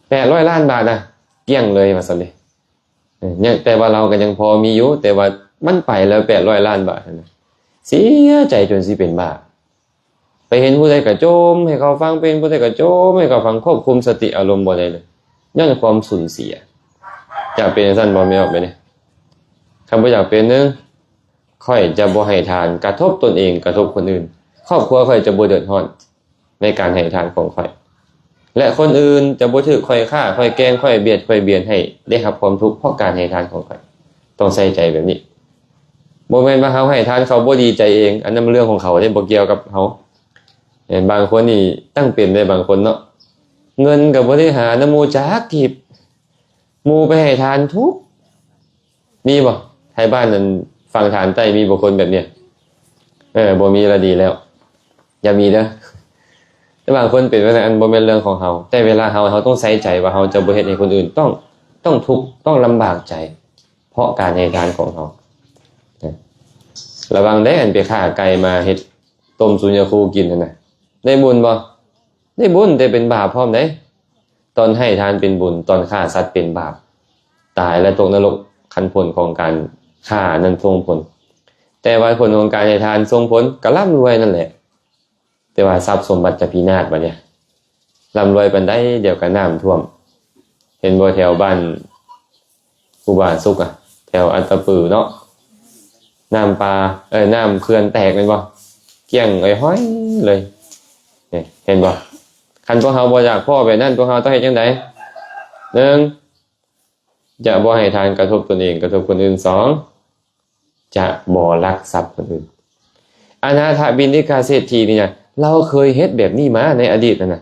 ແປດຮ້ອຍລ້ານບາດນະ ກ້ຽງເລີຍວ່າຊັ້ນເດ. ເອີ ຍັງ ແຕ່ວ່າລາວກໍຍັງພໍມີຢູ່ ແຕ່ວ່າມັນໄປແລ້ວ ແປດຮ້ອຍລ້ານບາດຫັ້ນນະ ເສຍໃຈຈົນຊິເປັນບ້າ. ໄປເຫັນຜູ້ໃດກໍຈົ່ມໃຫ້ເຂົາຟັງ ໄປເຫັນຜູ້ໃດກໍຈົ່ມໃຫ້ເຂົາຟັງ ຄວບຄຸມສະຕິອາລົມບໍ່ໄດ້ເລີຍ ຍ້ອນຄວາມສູນເສຍ. ຢາກເປັນຈັ່ງຊັ້ນບໍ່ແມ່ອອກ? ແບບນີ້ ຄັນບໍ່ຢາກເປັນ ໜຶ່ງ ຂ້ອຍຈະບໍ່ໃຫ້ທານກະທົບຕົນເອງ ກະທົບຄົນອື່ນ ຄອບຄົວຂ້ອຍຈະບໍ່ເດືອດຮ້ອນ ໃນການໃຫ້ທານຂອງຂ້ອຍ ແລະ ຄົນອື່ນຈະບໍ່ຖືກຂ້ອຍຂ້າ ຂ້ອຍແກ່ງ ຂ້ອຍບຽດ ຂ້ອຍບຽນໃຫ້ໄດ້ຮັບຄວາມທຸກ ເພາະການໃຫ້ທານຂອງຂ້ອຍ. ຕ້ອງໃສ່ໃຈແບບນີ້. ບໍ່ແມ່ນວ່າເຮົາໃຫ້ທານ ເຂົາບໍ່ດີໃຈເອງ ອັນນັ້ນມັນເລື່ອງຂອງເຂົາເດ້ ບໍ່ກ່ຽວກັບເຮົາ. ເຫັນບາງຄົນນີ້ຕັ້ງເປັນໄດ້ ບາງຄົນເນາະ ເງິນກໍບໍ່ໄດ້ຫານຳໝູ່ຈັກກີບ ໝູ່ໄປໃຫ້ທານທຸກ ມີບໍ່? ໄທບ້ານນັ້ນ ຝັ່ງທາງໃຕ້ມີບໍ່ຄົນແບບນີ້? ເອີ ບໍ່ມີລະດີແລ້ວ ຢ່າມີເດີ. ແຕ່ບາງຄົນເປັນແບບນັ້ນ ອັນບໍ່ແມ່ນເລື່ອງຂອງເຮົາ ແຕ່ເວລາເຮົາ ເຮົາຕ້ອງໃສ່ໃຈວ່າເຮົາຈະບໍ່ເຮັດໃຫ້ຄົນອື່ນຕ້ອງ ຕ້ອງທຸກ ຕ້ອງລຳບາກໃຈ ເພາະການໃຫ້ທານຂອງເຮົາ. ລະວັງເດ້ ອັນໄປຂ້າໄກ່ມາເຮັດຕົ້ມສູນຍາຄູກິນຫັ້ນນະ ໄດ້ບຸນບໍ່? ໄດ້ບຸນ ແຕ່ເປັນບາບພ້ອມເດ້. ຕອນໃຫ້ທານເປັນບຸນ ຕອນຂ້າສັດເປັນບາບ ຕາຍແລະຕົກນະລົກ ຄັນຜົນຂອງການຂ້ານັ້ນສົ່ງຜົນ. ແຕ່ວ່າຜົນຂອງການໃຫ້ທານສົ່ງຜົນກໍລ່ຳລວຍນັ້ນແຫຼະ ແຕ່ວ່າຊັບສົມບັດຈະພິນາດບັດນີ້ ລ່ຳລວຍປານໃດ ດຽວກໍນ້ຳຖ້ວມ. ເຫັນບໍ່ ແຖວບ້ານ ຄູບາສຸກ ອະ ແຖວອັດຕະປືເນາະ ນ້ຳປາ ເອີ ນ້ຳເຂື່ອນແຕກແມ່ນບໍ່? ກ້ຽງເອີຍຫ້ອຍເລີຍ. ນີ້ ເຫັນບໍ່? ຄັນພວກເຮົາບໍ່ຢາກພໍ້ແບບນັ້ນ ພວກເຮົາຕ້ອງເຮັດຈັ່ງໃດ? ໜຶ່ງ ຈະບໍ່ໃຫ້ທານກະທົບຕົນເອງ ກະທົບຄົນອື່ນ. ສອງ ຈະບໍ່ລັກຊັບຄົນອື່ນ. ອະນາຖະບິນທິກາເສດຖີນີ້ນະ ລາວເຄີຍເຮັດແບບນີ້ມາໃນອະດີດຫັ້ນນະ.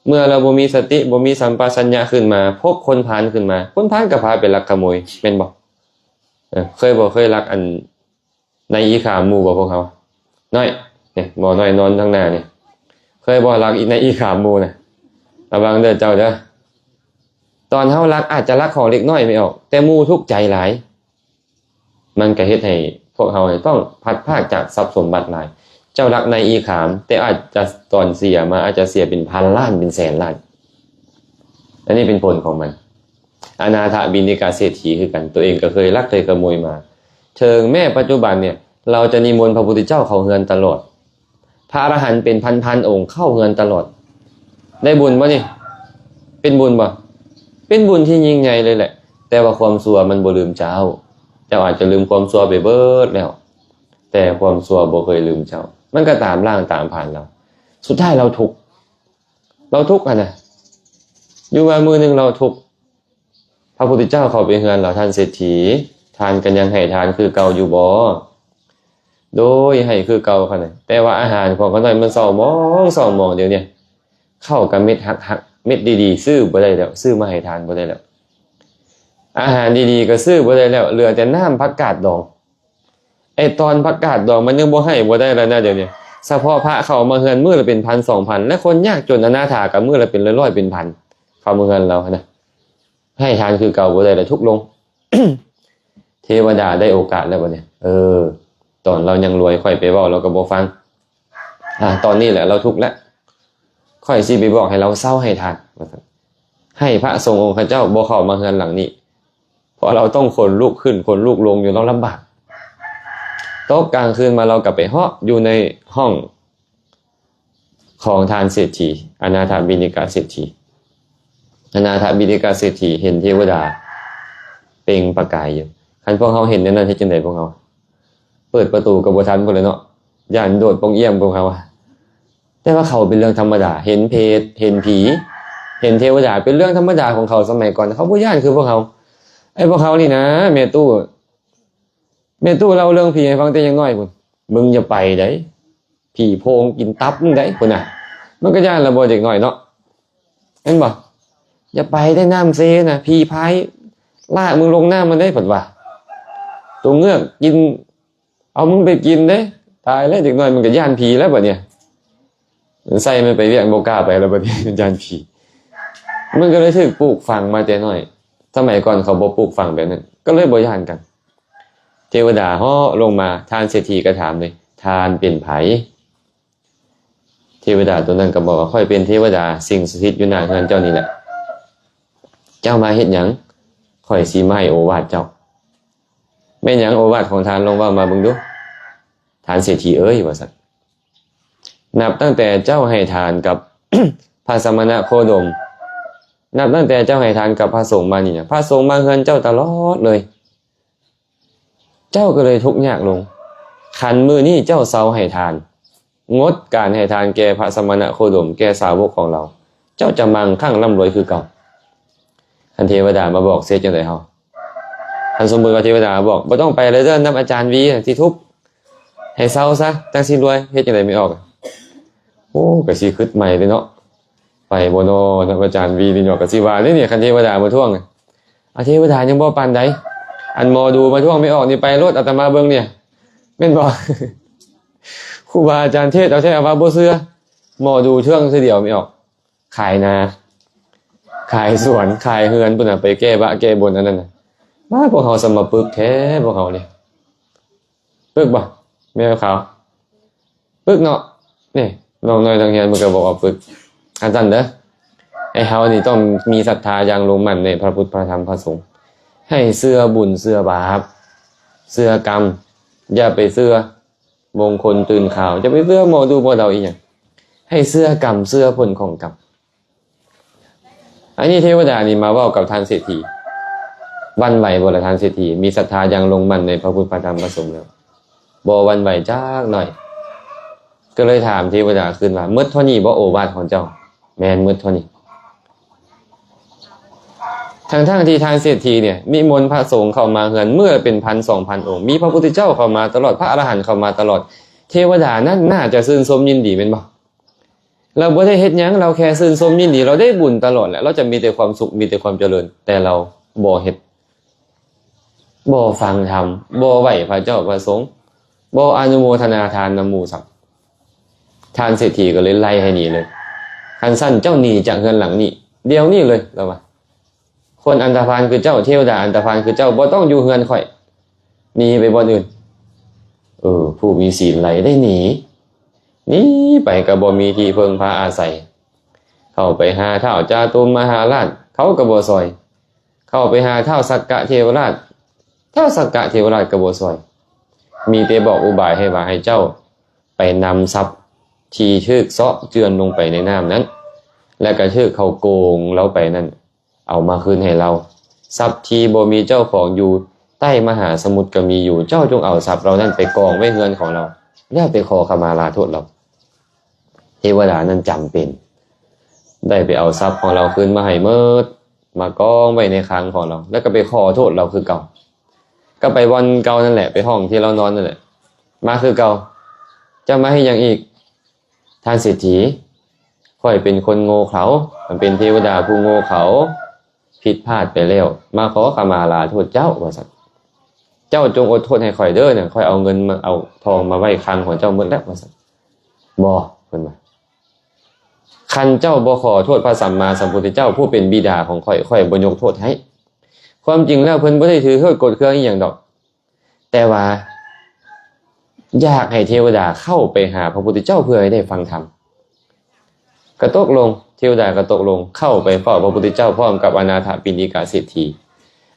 ເມື່ອລາວບໍ່ມີສະຕິ ບໍ່ມີສຳປະສັນຍະຂຶ້ນມາ ພົບຄົນພານຂຶ້ນມາ ຄົນພານກໍພາໄປລັກຂະໂມຍ ແມ່ນບໍ່? ເອີ ເຄີຍບໍ່? ເຄີຍລັກອັນ ໃນອີຂາມໝູ່ບໍ່ພວກເຮົາ? ນ້ອຍ ນີ້ ໝໍນ້ອຍນອນທາງໜ້ານີ້ ເຄີຍບໍ່ລັກໃນອີຂາມໝູ່ນະ? ລະວັງເດີເຈົ້າເດີ. ຕອນເຮົາລັກອາດຈະລັກຂອງເລັກນ້ອຍໄປອອກ ແຕ່ໝູ່ທຸກໃຈຫຼາຍ ມັນກະເຮັດໃຫ້ພວກເຮົາຕ້ອງພັດພາກຈາກຊັບສົມບັດຫຼາຍ. ເຈົ້າລັກໃນອີຂາມ ແຕ່ອາດຈະຕອນເສຍມາ ອາດຈະເສຍເປັນພັນລ້ານ ເປັນແສນລ້ານ. ອັນນີ້ເປັນຜົນຂອງມັນ. ອະນາຖະບິນທິກາເສດຖີຄືກັນ ຕົວເອງກໍເຄີຍລັກເຄີຍຂະໂມຍມາ. ເຖິງແມ້ປັດຈຸບັນນີ້ ລາວຈະນິມົນພະພຸດທະເຈົ້າເຂົ້າເຮືອນຕະຫຼອດ ພະອະລະຫັນເປັນພັນໆອົງເຂົ້າເຮືອນຕະຫຼອດ. ໄດ້ບຸນບໍ່ນີ້? ເປັນບຸນບໍ່? ເປັນບຸນທີ່ຍິ່ງໃຫຍ່ເລີຍແຫຼະ. ແຕ່ວ່າຄວາມຊົ່ວມັນບໍ່ລືມເຈົ້າ. ເຈົ້າອາດຈະລືມຄວາມຊົ່ວໄປເບີດແລ້ວ ແຕ່ຄວາມຊົ່ວບໍ່ເຄີຍລືມເຈົ້າ. ມັນກໍຕາມລ້າງຕາມຜ່ານລາວ. ສຸດທ້າຍລາວທຸກ. ລາວທຸກຫັ້ນນະ. ຢູ່ມາມື້ໜຶ່ງລາວທຸກ. ພະພຸດທະເຈົ້າເຂົ້າໄປເຮືອນລາວ, ທ່ານເສດຖີ, ທ່ານກໍຍັງໃຫ້ທານຄືເກົ່າຢູ່ບໍ່? ໂດຍ ໃຫ້ຄືເກົ່າຫັ້ນນະ. ແຕ່ວ່າອາຫານຂອງຂ້ານ້ອຍມັນເສົ້າໝອງ, ເສົ້າໝອງດຽວນີ້. ເຂົ້າກໍເມັດຫັກໆ, ເມັດດີໆ ຊື້ບໍ່ໄດ້ແລ້ວ, ຊື້ມາໃຫ້ທານບໍ່ໄດ້ແລ້ວ. ອາຫານດີໆກໍຊື້ບໍ່ໄດ້ແລ້ວ, ເຫຼືອແຕ່ນ້ຳຜັກກາດດອງ. ໄອ້ຕອນຜັກກາດດອງມັນຍັງບໍ່ໃຫ້ບໍ່ໄດ້ແລ້ວນະດຽວນີ້. ສະເພາະພະເຂົ້າມາເຮືອນມື້ລະເປັນພັນສອງພັນ ແລະ ຄົນຍາກຈົນອະນາຖາກໍມື້ລະເປັນຮ້ອຍໆເປັນພັນ ເຂົ້າມາເຮືອນລາວຫັ້ນນະ. ໃຫ້ທານຄືເກົ່າບໍ່ໄດ້ແລ້ວ ທຸກລົງ. ເທວະດາໄດ້ໂອກາດແລ້ວບັດນີ້. ເອີ ຕອນລາວຍັງລວຍ ຂ້ອຍໄປເວົ້າລາວກໍບໍ່ຟັງ. ອາ ຕອນນີ້ແຫຼະລາວທຸກແລ້ວ. ຂ້ອຍຊິໄປບອກໃຫ້ລາວເຊົາໃຫ້ທານ ວ່າຊັ້ນ. ໃຫ້ພະສົງອົງຄະເຈົ້າບໍ່ເຂົ້າມາເຮືອນຫຼັງນີ້. ເພາະລາວຕ້ອງຂົນລຸກຂຶ້ນຂົນລຸກລົງຢູ່ ລາວລຳບາກ. ຕົກກາງຄືນມາລາວກໍໄປເຫາະຢູ່ໃນຫ້ອງຂອງທ່ານເສດຖີ, ອະນາຖະບິນທິກາເສດຖີ. ອະນາຖະບິນທິກາເສດຖີເຫັນເທວະດາເປັ່ງປະກາຍຢູ່. ຄັນພວກເຮົາເຫັນແນວນັ້ນເຮັດຈັ່ງໃດພວກເຮົາ? ເປີດປະຕູກໍບໍ່ທັນພຸ້ນແຫຼະເນາະ, ຢ້ານໂດດປ່ອງອ້ຽມພວກເຮົາ. ແຕ່ວ່າເຂົາເປັນເລື່ອງທຳມະດາ, ເຫັນເຜດ ເຫັນຜີ ເຫັນເທວະດາ ເປັນເລື່ອງທຳມະດາຂອງເຂົາສະໄໝກ່ອນ. ເຂົາບໍ່ຢ້ານຄືພວກເຮົາ. ໄອ້ພວກເຮົານີ້ນະ ແມ່ຕູ້ ແມ່ຕູ້ເລົ່າເລື່ອງຜີໃຫ້ຟັງແຕ່ຍັງນ້ອຍພຸ້ນ. ມຶງຢ່າໄປໃດ໋, ຜີໂພງກິນຕັບມຶງໃດ໋ ພຸ້ນນະ. ມັນກໍຢ້ານລະບໍ່ເດັກນ້ອຍເນາະ ແມ່ນບໍ່? ຢ່າໄປເດ້ ນ້ຳເຊນະ ຜີພາຍລາກມຶງລົງນ້ຳມັນເດ້ ເພິ່ນວ່າ ຕົວເງືອກກິນ ເອົາມຶງໄປກິນເດ້. ຕາຍແລ້ວ ເດັກນ້ອຍມັນກໍຢ້ານຜີແລ້ວບັດນີ້ ໃສ່ມັນໄປວຽກບໍ່ກ້າໄປແລ້ວບັດນີ້ ຢ້ານຜີ. ມັນກໍເລີຍຖືກປູກຝັງມາແຕ່ນ້ອຍ ສະໄໝກ່ອນເຂົາບໍ່ປູກຝັງແບບນັ້ນ ກໍເລີຍບໍ່ຢ້ານກັນ. ເທວະດາເຫາະລົງມາ ທ່ານເສດຖີກໍຖາມເລີຍ ທ່ານເປັນໃຜ? ເທວະດາຕົວນັ້ນກໍບອກວ່າ ຂ້ອຍເປັນເທວະດາ ສິ່ງສະຖິດຢູ່ໜ້າເຮືອນເຈົ້ານີ້ແຫຼະ. ເຈົ້າມາເຮັດຫຍັງ? ຂ້ອຍຊິມາໃຫ້ໂອວາດເຈົ້າ. ແມ່ນຫຍັງໂອວາດຂອງທ່ານ? ລອງເວົ້າມາເບິ່ງດູ ທ່ານເສດຖີເອີຍ ວ່າຊັ້ນ. ນັບຕັ້ງແຕ່ເຈົ້າໃຫ້ທານກັບ ພະສະມະນະໂຄດົມ ນັບຕັ້ງແຕ່ເຈົ້າໃຫ້ທານກັບພະສົງມານີ້ນະ ພະສົງມາເຮືອນເຈົ້າຕະຫຼອດເລີຍ. ເຈົ້າກໍເລີຍທຸກຍາກລົງ. ຄັນມື້ນີ້ເຈົ້າເຊົາໃຫ້ທານ, ງົດການໃຫ້ທານແກ່ພະສະມະນະໂຄດົມ, ແກ່ສາວົກຂອງລາວ, ເຈົ້າຈະມັ່ງຄັ່ງລ່ຳລວຍຄືເກົ່າ. ຄັນເທວະດາມາບອກ ຊິເຮັດຈັ່ງໃດເຮົາ? ຄັນສົມມຸດວ່າເທວະດາບອກ, ບໍ່ຕ້ອງໄປເລີຍເດີ, ນຳອາຈານວີຊິທຸບໃຫ້ເຊົາຊະ, ຈັ່ງຊິລວຍ, ເຮັດຈັ່ງໃດແມ່ອອກ? ໂອ້ ກໍຊິຄຶດໃໝ່ເດ້ເນາະ, ໄປບໍ່ນໍ? ນຳອາຈານວີນີ້ເນາະ, ກໍຊິວ່າເດ້ນີ້, ຄັນເທວະດາມາທວງ. ອາ ເທວະດາຍັງບໍ່ປານໃດ, ອັນໝໍດູມາທວງແມ່ອອກນີ້ໄປໂລດ, ອາດຕະມາເບິ່ງນີ້ ແມ່ນບໍ່? ຄູບາອາຈານເທດເອົາແທ້ເອົາວ່າບໍ່ເຊື່ອ, ໝໍດູເທື່ອງເທື່ອດຽວແມ່ອອກ, ຂາຍນາ ຂາຍສວນ ຂາຍເຮືອນພຸ້ນນະ, ໄປແກ້ບະແກ້ບົນອັນນັ້ນນະ. ມາ ພວກເຮົາສະມາປຶກແທ້ ພວກເຮົານີ້. ປຶກບໍ່ ແມ່ຂາວ? ປຶກເນາະ. ນີ້ ນ້ອງນ້ອຍນັກຮຽນເພິ່ນກໍບອກວ່າປຶກ. ອັນຊັ້ນເດີ, ໃຫ້ເຮົານີ້ຕ້ອງມີສັດທາຢ່າງລົງໝັ້ນໃນພະພຸດ ພະທຳ ພະສົງ, ໃຫ້ເຊື່ອບຸນ ເຊື່ອບາບ ເຊື່ອກຳ, ຢ່າໄປເຊື່ອມົງຄົນຕື່ນຂາວ, ຢ່າໄປເຊື່ອໝໍດູໝໍເດົາອີ່ຫຍັງ, ໃຫ້ເຊື່ອກຳ ເຊື່ອຜົນຂອງກຳ. ອັນນີ້ເທວະດານີ້ມາເວົ້າກັບທ່ານເສດຖີ. ຫວັ່ນໄຫວບໍ່ລະທ່ານເສດຖີ? ມີສັດທາຢ່າງລົງໝັ້ນໃນພະພຸດ ພະທຳ ພະສົງແລ້ວ? ບໍ່ຫວັ່ນໄຫວຈັກໜ້ອຍ. ກໍເລີຍຖາມເທວະດາຄືນວ່າ, ໝົດເທົ່ານີ້ບໍ່ໂອວາດຂອງເຈົ້າ? ແມ່ນ ໝົດເທົ່ານີ້. ທັງໆທີ່ທ່ານເສດຖີນີ້ນິມົນພະສົງເຂົ້າມາເຮືອນມື້ລະເປັນພັນສອງພັນອົງ, ມີພະພຸດທະເຈົ້າເຂົ້າມາຕະຫຼອດ, ພະອະລະຫັນເຂົ້າມາຕະຫຼອດ, ເທວະດານັ້ນໜ້າຈະຊື່ນຊົມຍິນດີແມ່ນບໍ່? ລາວບໍ່ໄດ້ເຮັດຫຍັງ, ລາວແຄ່ຊື່ນຊົມຍິນດີ, ລາວໄດ້ບຸນຕະຫຼອດແຫຼະ, ລາວຈະມີແຕ່ຄວາມສຸກ, ມີແຕ່ຄວາມຈະເລີນ, ແຕ່ລາວບໍ່ເຮັດ, ບໍ່ຟັງທຳ, ບໍ່ໄຫວ້ພະເຈົ້າພະສົງ, ບໍ່ອະນຸໂມທະນາທານນຳໝູ່ຊ້ຳ. ທ່ານເສດຖີກໍເລີຍໄລ່ໃຫ້ໜີເລີຍ. ຄັນຊັ້ນເຈົ້າໜີຈາກເຮືອນຫຼັງນີ້ດຽວນີ້ເລີຍ, ລາວວ່າ. ຄົນອັນຕະພານຄືເຈົ້າ, ເທວະດາອັນຕະພານຄືເຈົ້າ, ບໍ່ຕ້ອງຢູ່ເຮືອນຂ້ອຍ, ໜີໄປບ່ອນອື່ນ. ເອີ, ຜູ້ມີສີນໄລ່ໄດ້ໜີ, ໜີໄປກໍບໍ່ມີທີ່ເພິ່ງພາອາໄສ. ເຂົ້າໄປຫາທ້າວຈາຕຸມມະຫາລາດ, ເຂົາກໍບໍ່ຊ່ອຍ. ເຂົ້າໄປຫາທ້າວສັກກະເທວະລາດ, ທ້າວສັກກະເທວະລາດກໍບໍ່ຊ່ອຍ. ມີແຕ່ບອກອຸບາຍໃຫ້ວ່າໃຫ້ເຈົ້າໄປນຳຊັບທີ່ຖືກເຊາະເຈື່ອນລົງໄປໃນນ້ຳນັ້ນ, ແລະກໍຖືກເຂົາໂກງລາວໄປນັ້ນ ເອົາມາຄືນໃຫ້ລາວ. ຊັບທີ່ບໍ່ມີເຈົ້າຂອງຢູ່ໃຕ້ມະຫາສະໝຸດກໍມີຢູ່. ເຈົ້າຈົ່ງເອົາຊັບເຫຼົ່ານັ້ນໄປກອງໄວ້ເຮືອນຂອງລາວ, ແລ້ວໄປຂໍຂະມາລາໂທດລາວ. ເທວະດານັ້ນຈຳເປັນໄດ້ໄປເອົາຊັບຂອງລາວຄືນມາໃຫ້ໝົດ, ມາກອງໄວ້ໃນຄັງຂອງລາວ, ແລ້ວກໍໄປຂໍໂທດລາວຄືເກົ່າ. ກໍໄປບ່ອນເກົ່ານັ້ນແຫຼະ, ໄປຫ້ອງທີ່ລາວນອນນັ້ນແຫຼະ, ມາຄືເກົ່າ. ເຈົ້າມາເຮັດຫຍັງອີກ? ທ່ານເສດຖີ, ຂ້ອຍເປັນຄົນໂງ່ເຂົາ, ມັນເປັນເທວະດາຜູ້ໂງ່ເຂົາ, ຜິດພາດໄປແລ້ວ, ມາຂໍຂະມາລາໂທດເຈົ້າ, ວ່າຊັ້ນ. ເຈົ້າຈົ່ງອົດທົນໃຫ້ຂ້ອຍເດີນະ, ຂ້ອຍເອົາເງິນມາ, ເອົາທອງມາໄວ້ຄັງຂອງເຈົ້າໝົດແລ້ວ, ວ່າຊັ້ນ. ບໍ່, ເພິ່ນວ່າ, ຄັນເຈົ້າບໍ່ຂໍໂທດພະສຳມາສຳພຸດທະເຈົ້າ ຜູ້ເປັນບິດາຂອງຂ້ອຍ, ຂ້ອຍບໍ່ຍົກໂທດໃຫ້. ຄວາມຈິງແລ້ວເພິ່ນບໍ່ໄດ້ຖືໂທດໂກດເຄືອງອີ່ຫຍັງດອກ. ແຕ່ວ່າຢາກໃຫ້ເທວະດາເຂົ້າໄປຫາພະພຸດທະເຈົ້າເພື່ອໃຫ້ໄດ້ຟັງທຳ. ກໍຕົກລົງ, ເທວະດາກໍຕົກລົງເຂົ້າໄປເຝົ້າພະພຸດທະເຈົ້າພ້ອມກັບອະນາຖະປິນດິກະເສດຖີ.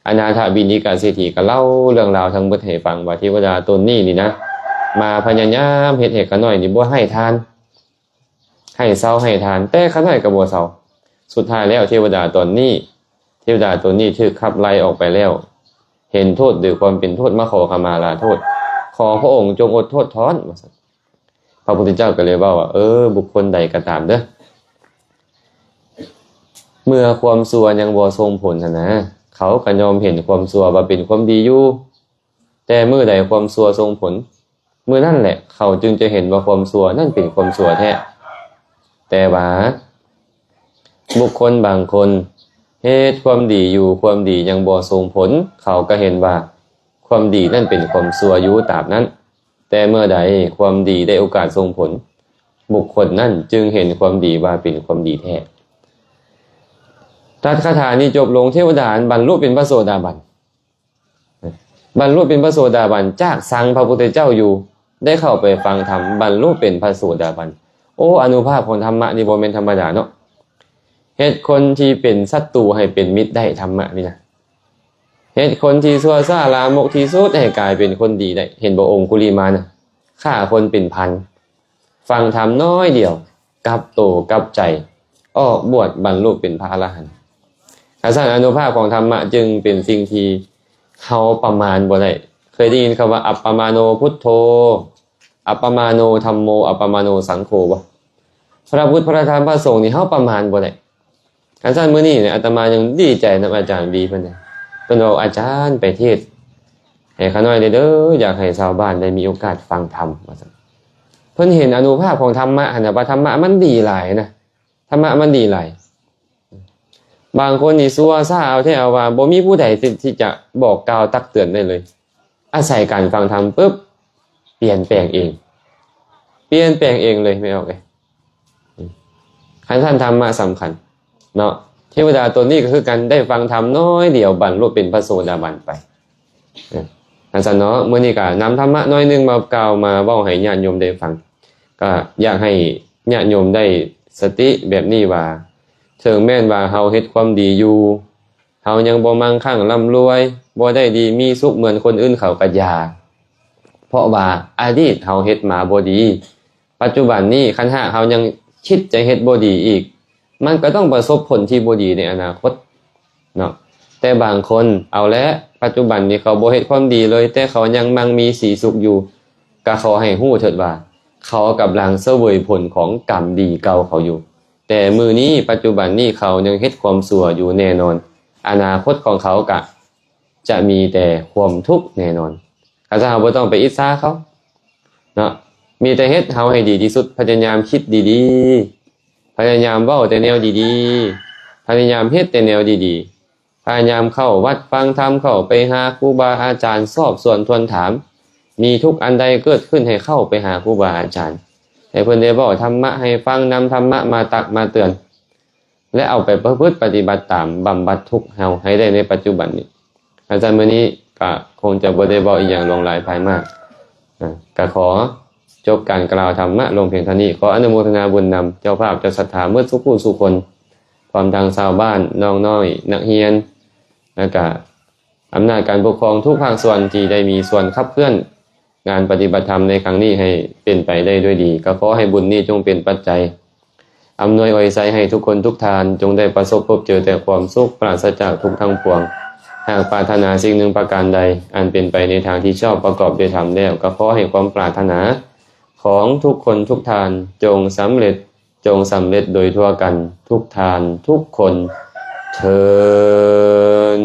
ອະນາຖະປິນດິກະເສດຖີກໍເລົ່າເລື່ອງລາວທັງໝົດໃຫ້ຟັງວ່າ ເທວະດາຕົນນີ້ນີ້ນະ ມາພະຍາຍາມເຮັດໃຫ້ຂ້ານ້ອຍນີ້ບໍ່ໃຫ້ທານ. ໃຫ້ເຊົາໃຫ້ທານ, ແຕ່ຂ້ານ້ອຍກໍບໍ່ເຊົາ. ສຸດທ້າຍແລ້ວເທວະດາຕົນນີ້, ເທວະດາຕົນນີ້ຖືກຂັບໄລ່ອອກໄປແລ້ວ, ເຫັນໂທດໂດຍຄວາມເປັນໂທດ, ມາຂໍຂະມາລາໂທດ, ຂໍພະອົງຈົ່ງອົດໂທດທ້ອນ, ວ່າຊັ້ນ. ພະພຸດທະເຈົ້າກໍເລີຍເວົ້າວ່າ, ເອີ, ບຸກຄົນໃດກໍຕາມເດີ, ເມື່ອຄວາມຊົ່ວຍັງບໍ່ສົ່ງຜົນຫັ້ນນະ, ເຂົາກໍຍອມເຫັນຄວາມຊົ່ວວ່າເປັນຄວາມດີຢູ່. ແຕ່ມື້ໃດຄວາມຊົ່ວສົ່ງຜົນ, ມື້ນັ້ນແຫຼະເຂົາຈຶ່ງຈະເຫັນວ່າຄວາມຊົ່ວນັ້ນເປັນຄວາມຊົ່ວແທ້. ແຕ່ວ່າບຸກຄົນບາງຄົນເຮັດຄວາມດີຢູ່ ຄວາມດີຍັງບໍ່ສົ່ງຜົນ ເຂົາກໍເຫັນວ່າຄວາມດີນັ້ນເປັນຄວາມຊົ່ວຢູ່ຕາບນັ້ນ. ແຕ່ເມື່ອໃດຄວາມດີໄດ້ໂອກາດສົ່ງຜົນ ບຸກຄົນນັ້ນຈຶ່ງເຫັນຄວາມດີວ່າເປັນຄວາມດີແທ້. ຕັດຄາຖານີ້ຈົບລົງ ເທວະດາບັນລຸເປັນພະໂສດາບັນ. ບັນລຸເປັນພະໂສດາບັນ ຈາກຊັງພະພຸດທະເຈົ້າຢູ່ ໄດ້ເຂົ້າໄປຟັງທຳ ບັນລຸເປັນພະໂສດາບັນ. ໂອ້ ອານຸພາບຂອງທຳມະນີ້ບໍ່ແມ່ນທຳມະດາເນາະ. ເຮັດຄົນທີ່ເປັນສັດຕູໃຫ້ເປັນມິດໄດ້ ທຳມະນີ້ນະ. ເຮັດຄົນທີ່ຊົ່ວຊ້າລາມົກທີ່ສຸດໃຫ້ກາຍເປັນຄົນດີໄດ້. ເຫັນບໍ່ ອົງຄຸລີມານນະ ຂ້າຄົນເປັນພັນ. ຟັງທຳນ້ອຍດຽວ ກັບໂຕກັບໃຈ ອອກບວດບັນລຸເປັນພະອະລະຫັນ. ຄັນຊັ້ນອານຸພາບຂອງທຳມະຈຶ່ງເປັນສິ່ງທີ່ເຮົາປະມານບໍ່ໄດ້. ເຄີຍໄດ້ຍິນຄຳວ່າ ອັບປະມາໂນພຸດໂທ ອັບປະມາໂນທຳໂມ ອັບປະມາໂນສັງໂຄບໍ່? ພະພຸດ ພະທຳ ພະສົງນີ້ເຮົາປະມານບໍ່ໄດ້. ຄັນຊັ້ນມື້ນີ້ນີ້ ອາດຕະມາຍັງດີໃຈນຳອາຈານບີເພິ່ນເດ້ ເພິ່ນເວົ້າ ອາຈານໄປເທດໃຫ້ຂ້ານ້ອຍແດ່ເດີ ຢາກໃຫ້ຊາວບ້ານໄດ້ມີໂອກາດຟັງທຳ ວ່າຊັ້ນ. ເພິ່ນເຫັນອານຸພາບຂອງທຳມະຫັ້ນນະ ວ່າທຳມະມັນດີຫຼາຍນະ ທຳມະມັນດີຫຼາຍ. ບາງຄົນນີ້ຊົ່ວຊ້າເອົາແທ້ເອົາວ່າ ບໍ່ມີຜູ້ໃດທີ່ ທີ່ຈະບອກກ່າວຕັກເຕືອນໄດ້ເລີຍ. ອາໄສການຟັງທຳປຶບ ປ່ຽນແປງເອງ ປ່ຽນແປງເອງເລີຍ ແມ່ນບໍ່ເອີຍ? ຄັນຊັ້ນທຳມະສຳຄັນເນາະ. ເທວະດາຕົນນີ້ກໍຄືກັນ ໄດ້ຟັງທຳນ້ອຍດຽວ ບັນລຸເປັນພະໂສດາບັນໄປ. ເອີ ຄັນຊັ້ນເນາະ ມື້ນີ້ກໍນຳທຳມະໜ້ອຍໜຶ່ງມາກ່າວ ມາເວົ້າໃຫ້ຍາດໂຍມໄດ້ຟັງ. ກໍຢາກໃຫ້ຍາດໂຍມໄດ້ສະຕິແບບນີ້ວ່າ ເຖິງແມ່ນວ່າເຮົາເຮັດຄວາມດີຢູ່ ເຮົາຍັງບໍ່ມັ່ງຄັ່ງລ່ຳລວຍ ບໍ່ໄດ້ດີມີສຸກເໝືອນຄົນອື່ນເຂົາກໍຢ່າ. ເພາະວ່າອະດີດເຮົາເຮັດມາບໍ່ດີ ປັດຈຸບັນນີ້ຄັນຫາກເຮົາຍັງຄິດຈະເຮັດບໍ່ດີອີກ ມັນກໍຕ້ອງປະສົບຜົນທີ່ບໍ່ດີໃນອະນາຄົດເນາະ. ແຕ່ບາງຄົນເອົາແຫຼະ ປັດຈຸບັນນີ້ເຂົາບໍ່ເຮັດຄວາມດີເລີຍ ແຕ່ເຂົາຍັງມັ່ງມີສີສຸກຢູ່ ກໍຂໍໃຫ້ຮູ້ເຖີດວ່າ ເຂົາກຳລັງສະເຫວີຍຜົນຂອງກຳດີເກົ່າເຂົາຢູ່. ແຕ່ມື້ນີ້ ປັດຈຸບັນນີ້ເຂົາຍັງເຮັດຄວາມຊົ່ວຢູ່ແນ່ນອນ ອະນາຄົດຂອງເຂົາກະຈະມີແຕ່ຄວາມທຸກແນ່ນອນ. ຄັນຊັ້ນເຮົາບໍ່ຕ້ອງໄປອິດສາເຂົາເນາະ ມີແຕ່ເຮັດເຮົາໃຫ້ດີທີ່ສຸດ ພະຍາຍາມຄິດດີໆ ພະຍາຍາມເວົ້າແຕ່ແນວດີໆ ພະຍາຍາມເຮັດແຕ່ແນວດີໆ. ພະຍາຍາມເຂົ້າວັດຟັງທຳ ເຂົ້າໄປຫາຄູບາອາຈານ ສອບສວນທວນຖາມ ມີທຸກອັນໃດເກີດຂຶ້ນໃຫ້ເຂົ້າໄປຫາຄູບາອາຈານ ໃຫ້ເພິ່ນໄດ້ເວົ້າທຳມະໃຫ້ຟັງ ນຳທຳມະມາຕັກມາເຕືອນ ແລະ ເອົາໄປປະພຶດປະຕິບັດຕາມ ບຳບັດທຸກເຮົາໃຫ້ໄດ້ໃນປັດຈຸບັນນີ້. ອາຈານມື້ນີ້ກະຄົງຈະບໍ່ໄດ້ເວົ້າອີ່ຫຍັງຫຼວງຫຼາຍພາຍມາກ ນະ ກະຂໍຈົບການກ່າວທຳມະລົງພຽງເທົ່ານີ້. ຂໍອະນຸໂມທະນາບຸນນຳເຈົ້າພາບເຈົ້າສັດທາໝົດສູ່ຜູ້ສູ່ຄົນ ພ້ອມທັງຊາວບ້ານ ນ້ອງນ້ອຍ ນັກຮຽນ ແລະກະອຳນາດການປົກຄອງທຸກພາກສ່ວນທີ່ໄດ້ມີສ່ວນຂັບເຄື່ອນງານປະຕິບັດທຳໃນຄັ້ງນີ້ໃຫ້ເປັນໄປໄດ້ດ້ວຍດີ. ກໍຂໍໃຫ້ບຸນນີ້ຈົ່ງເປັນປັດໄຈ ອຳນວຍອວຍໄຊໃຫ້ທຸກຄົນທຸກທ່ານ ຈົ່ງໄດ້ປະສົບພົບເຈີແຕ່ຄວາມສຸກ ປາສະຈາກທຸກທັງປວງ. ຫາກປາດຖະໜາສິ່ງໜຶ່ງປະການໃດ ອັນເປັນໄປໃນທາງທີ່ຊອບປະກອບດ້ວຍທຳແລ້ວ ກໍຂໍໃຫ້ຄວາມປາດຖະໜາຂອງທຸກຄົນທຸກທ່ານ ຈົ່ງສຳເລັດ ຈົ່ງສຳເລັດໂດຍທົ່ວກັນທຸກທ່ານທຸກຄົນເທີ້ນ.